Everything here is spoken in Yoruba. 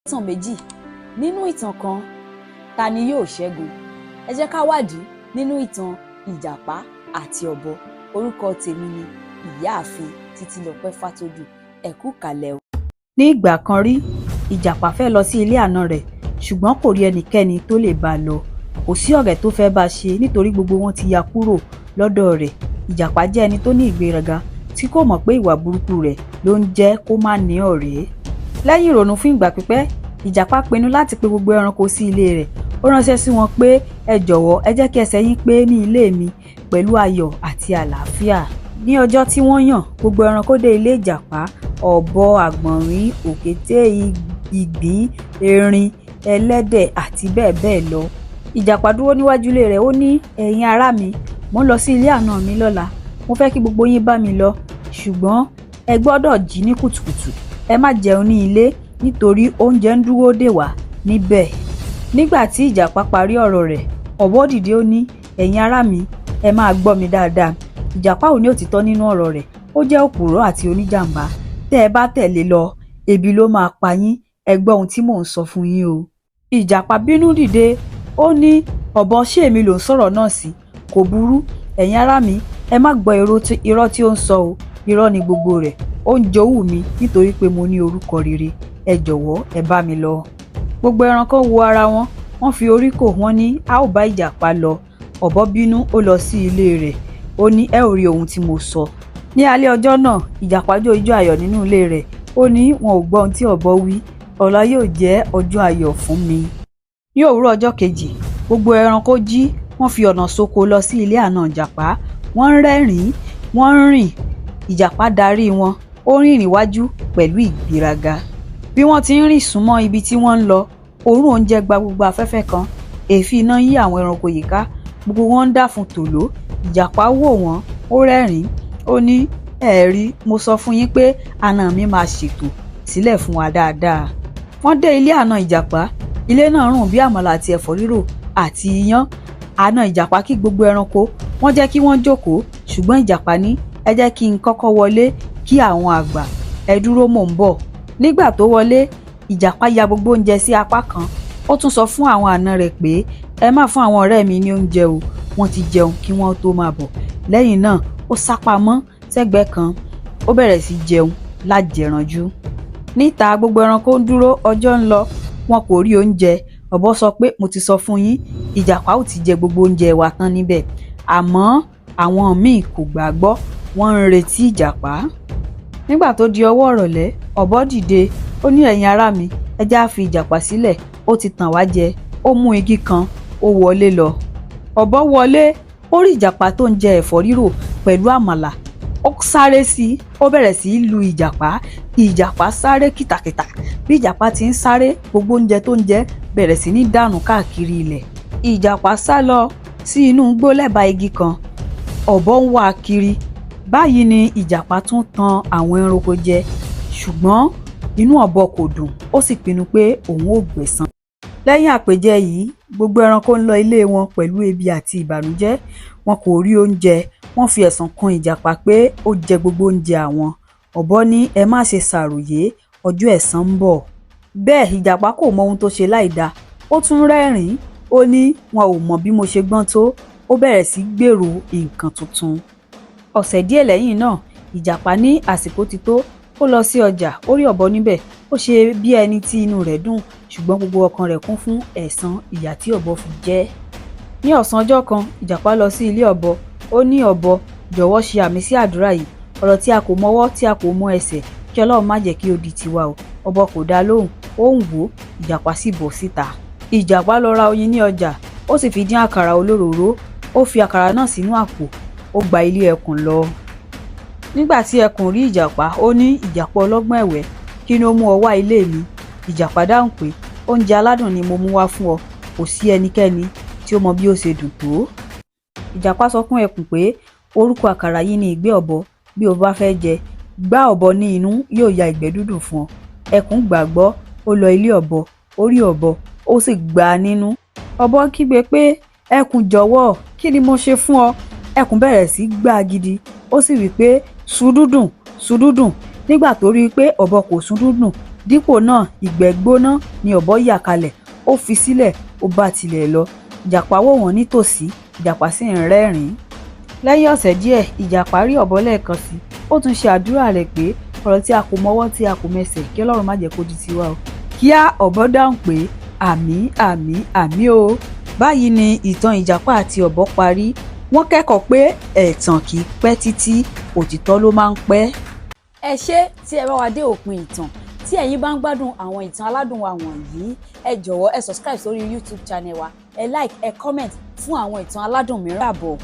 Ìtàn méjì nínú ìtàn kan, ta ni yóò ṣẹ́gun? Ẹ jẹ́ ká wádìí nínú ìtàn Ìjàpá àti Ọ̀bọ. Orúkọ tèmi ni Ìyáàfin Títílọpẹ́ Fátòdù. Ẹ kú ìkàlẹ̀ o. Ní ìgbà kan rí, Ìjàpá fẹ́ lọ sí ilé àna rẹ̀, ṣùgbọ́n kò rí ẹnikẹ́ni tó lè bá a lọ. Kò sí ọ̀rẹ́ tó fẹ́ bá a ṣe nítorí gbogbo wọn ti ya kúrò lọ́dọ̀ rẹ̀. Ìjàpá jẹ́ ẹni tó ní ìgbéraga tí kò mọ̀ pé ìwà burúkú rẹ̀ ló ń jẹ́ kó má ní ọ̀rẹ́. Lẹ́yìn ìrònú fún ìgbà pípẹ́, Ìjàpá pinnu láti pe gbogbo ẹranko sí ilé rẹ̀. Ó ránṣẹ́ sí wọn pé, ẹ jọ̀wọ́, ẹ jẹ́ kí ẹsẹ̀ yín pé ní ilé mi pẹ̀lú ayọ̀ àti àlàáfíà. Ní ọjọ́ tí wọ́n yàn, gbogbo ẹranko dé ilé Ìjàpá: ọ̀bọ, àgbọ̀nrín, òkété, ìgbín, erin, ẹlẹ́dẹ̀ àti bẹ́ẹ̀ bẹ́ẹ̀ lọ. Ìjàpá dúró níwájú ilé rẹ̀, ó ní, ẹ̀yin ará mi, mò ń lọ sí ilé àna mi lọ́la. Mo fẹ́ kí gbogbo yín bá mi lọ, ṣùgbọ́n ẹ gbọ́dọ̀ jí ní kùtùkùtù. Ẹ má jẹun ní ilé nítorí oúnjẹ ń dúró dè wá níbẹ̀. Nígbà tí Ìjàpá parí ọ̀rọ̀ rẹ̀, ọ̀bọ dìde, ó ní, ẹ̀yin ará mi, ẹ máa gbọ́ mi dáadáa. Ìjàpá ò ní òtítọ́ nínú ọ̀rọ̀ rẹ̀, ó jẹ́ òpùrọ́ àti oníjàǹbá. Tẹ́ ẹ bá tẹ̀lé lọ, ebi ló máa pa yín. Ẹ gbọ́ ohun tí mò ń sọ fún yín o. Ìjàpá bínú dìde, ó ní, ọ̀bọ, ṣé èmi lò ń sọ̀rọ̀ náà sí? Kò burú, ẹ̀yin ará mi, ẹ má gbọ́ irọ́ tí ó ń sọ o. Irọ́ ni gbogbo rẹ̀. Ó ń jowú mi nítorí pé mo ní orúkọ rere. Ẹ jọ̀wọ́, ẹ bá mi lọ. Gbogbo ẹranko wo ara wọn, wọ́n fi orí kò, wọ́n ní a ó bá Ìjàpá lọ. Ọ̀bọ bínú, ó lọ sí ilé rẹ̀. Ó ní, ẹ ò rí ohun tí mo sọ. Ní alẹ́ ọjọ́ náà, Ìjàpá jó ijó ayọ̀ nínú ilé rẹ̀. Ó ní, wọn ò gbọ́ ohun tí ọ̀bọ wí. Ọ̀la yóò jẹ́ ọjọ́ ayọ̀ fún mi. Ní òwúrọ̀ ọjọ́ kejì, gbogbo ẹranko jí, wọ́n fi ọ̀nà sóko lọ sí ilé àna Ìjàpá. Wọ́n ń rẹ́rìn-ín, wọ́n ń rìn. Ìjàpá darí wọn, ó rìn níwájú pẹ̀lú ìgbéraga. Bí wọ́n ti ń rìn súnmọ́ ibi tí wọ́n ń lọ, òórùn oúnjẹ gba gbogbo afẹ́fẹ́ kan. Èéfín iná yí àwọn ẹranko yìí ká. Gbogbo wọn ń dáfun tòló. Ìjàpá wò wọ́n, ó rẹ́rìn-ín, ó ní, ẹ rí, mo sọ fún yín pé àna mi máa ṣètò sílẹ̀ fún wa dáadáa. Wọ́n dé ilé àna Ìjàpá. Ilé náà rùn bí àmàlà àti ẹ̀fọ́ rírò àti iyán. Àna Ìjàpá kí gbogbo ẹranko, wọ́n jẹ́ kí wọ́n jókòó, ṣùgbọ́n Ìjàpá ní, ẹ jẹ́ kí n kọ́kọ́ wọlé kí àwọn àgbà. Ẹ dúró, mò ń bọ̀. Nígbà tó wọlé, Ìjàpá ya gbogbo oúnjẹ sí apá kan. Ó tún sọ fún àwọn àna rẹ̀ pé, ẹ má fún àwọn ọ̀rẹ́ mi ní oúnjẹ o, wọ́n ti jẹun kí wọ́n tó máa bọ̀. Lẹ́yìn náà, ó sápamọ́ sẹ́gbẹ̀ẹ́ kan, ó bẹ̀rẹ̀ sí jẹun lájẹranjú. Níta, gbogbo ẹranko ń dúró, ọjọ́ ń lọ, wọn kò rí oúnjẹ. Ọ̀bọ sọ pé, mo ti sọ fún yín, Ìjàpá ò ti jẹ gbogbo oúnjẹ wa tán níbẹ̀. Àmọ́ àwọn míì kò gbàgbọ́, wọ́n ń retí Ìjàpá. Nígbà tó di ọwọ́ ìrọ̀lẹ́, ọ̀bọ dìde, ó ní, ẹ̀yin ará mi, ẹ jẹ́ á fi Ìjàpá sílẹ̀, ó ti tàn wá jẹ. Ó mú igi kan, ó wọlé lọ. Ọ̀bọ wọlé, ó rí Ìjàpá tó ń jẹ ẹ̀fọ́ rírò pẹ̀lú àmàlà. Ó sáré sí i, ó bẹ̀rẹ̀ sí í lu Ìjàpá. Ìjàpá sáré kìtàkìtà. Bí Ìjàpá ti ń sáré, gbogbo oúnjẹ tó ń jẹ bẹ̀rẹ̀ sí ní dànù káàkiri ilẹ̀. Ìjàpá sá lọ sí inú igbó lẹ́bàá igi kan. Ọ̀bọ ń wá a kiri. Báyìí ni Ìjàpá tún tan àwọn ẹranko jẹ, ṣùgbọ́n inú ọ̀bọ kò dùn, ó sì pinnu pé òun ó gbẹ̀san. Lẹ́yìn àpèjẹ yìí, gbogbo ẹranko ń lọ ilé wọn pẹ̀lú ebi àti ìbànújẹ́. Wọn kò rí oúnjẹ. Wọ́n fi ẹ̀sùn kan Ìjàpá pé ó jẹ gbogbo oúnjẹ àwọn. Ọ̀bọ ní, ẹ má ṣe ṣàròyé, ọjọ́ ẹ̀san ń bọ̀. Bẹ́ẹ̀ Ìjàpá kò mọ ohun tó ṣe láìdáa. Ó tún rẹ́rìn-ín, ó ní wọn ò mọ bí mo ṣe gbọ́n tó. Ó bẹ̀rẹ̀ sí gbèrò nǹkan tuntun. Ọ̀sẹ̀ díẹ̀ lẹ́yìn náà, Ìjàpá ní àsìkò ti tó. Ó lọ sí ọjà, ó rí ọ̀bọ níbẹ̀. Ó ṣe bí ẹni tí inú rẹ̀ dùn, ṣùgbọ́n gbogbo ọkàn rẹ̀ kún fún ẹ̀san ìyà tí ọ̀bọ fi jẹ ẹ́. Ní ọ̀sán ọjọ́ kan, Ìjàpá lọ sí ilé ọ̀bọ. Ó ní, ọ̀bọ, jọ̀wọ́ ṣe àmì sí àdúrà yìí. Ọ̀rọ̀ tí a kò mọwọ́ tí a kò mọ ẹsẹ̀, kí Ọlọ́run má jẹ́ kí ó di tiwa o. Ọ̀bọ kò dá lóhùn, ó ń wò ó, Ìjàpá sì bọ́ síta. Ìjàpá lọ ra oyin ní ọjà, ó sì fi dín àkàrà olóròóró. Ó fi àkàrà náà sínú àpò, ó gba ilé ẹkùn lọ. Nígbà tí ẹkùn rí Ìjàpá, ó ní, Ìjàpá ọlọ́gbọ́n ẹ̀wẹ́, kí ni ó mú ọ wá ilé mi? Ìjàpá dáhùn pé, oúnjẹ aládùn ni mo mú wá fún ọ, kò sí ẹnikẹ́ni tí ó mọ bí ó ṣe dùn tó. Ìjàpá sọ fún ẹkùn pé, orúkọ àkàrà yìí ni ìgbẹ́ ọ̀bọ. Bí o bá fẹ́ jẹ, gbá ọ̀bọ ní inú, yóò ya ìgbẹ́ dúdú fún ọ. Ẹkùn gbàgbọ́, ó lọ ilé ọ̀bọ, ó rí ọ̀bọ, ó sì gbá a nínú. Ọ̀bọ kígbe pé, ẹkùn jọ̀wọ́, kí ni mo ṣe fún ọ? Ẹkùn bẹ̀rẹ̀ sí gbá a gidi, ó sì wí pé, sùn dúdùn, sùn dúdùn. Nígbà tó rí i pé ọ̀bọ kò sún dúndùn Dípò náà, ìgbẹ́ gbóná ni ọ̀bọ yà kalẹ̀, ó fi sílẹ̀, ó bá tilẹ̀ lọ. Ìjàpá wò wọ́n nítòsí, ìjàpá sì ń rẹ́rìn-ín. Lẹ́yìn ọ̀sẹ̀ díẹ̀, ìjàpá rí ọ̀bọ lẹ́ẹ̀kan sí. Ó tún ṣe àdúrà rẹ̀ pé ọ̀rọ̀ tí a kò mọwọ́ tí a kò mẹsẹ̀, kí Ọlọ́run má jẹ́ kó di tiwa o. Kíá, ọ̀bọ dáhùn pé àmín, àmín, àmín o. Báyìí ni ìtàn ìjàpá àti ọ̀bọ parí. Wọ́n kẹ́kọ̀ọ́ pé ẹ̀tàn kì í pẹ́ títí, òtítọ́ ló máa ń pẹ́. Ẹ ṣé tí ẹ bá wa dé òpin ìtàn. Tí ẹ̀yin bá ń gbádùn àwọn ìtàn aládùn wa wọ̀nyí, ẹ jọ̀wọ́, ẹ subscribe sórí YouTube channel wa, ẹ like, ẹ comment fún àwọn ìtàn aládùn mìíràn àbọ̀.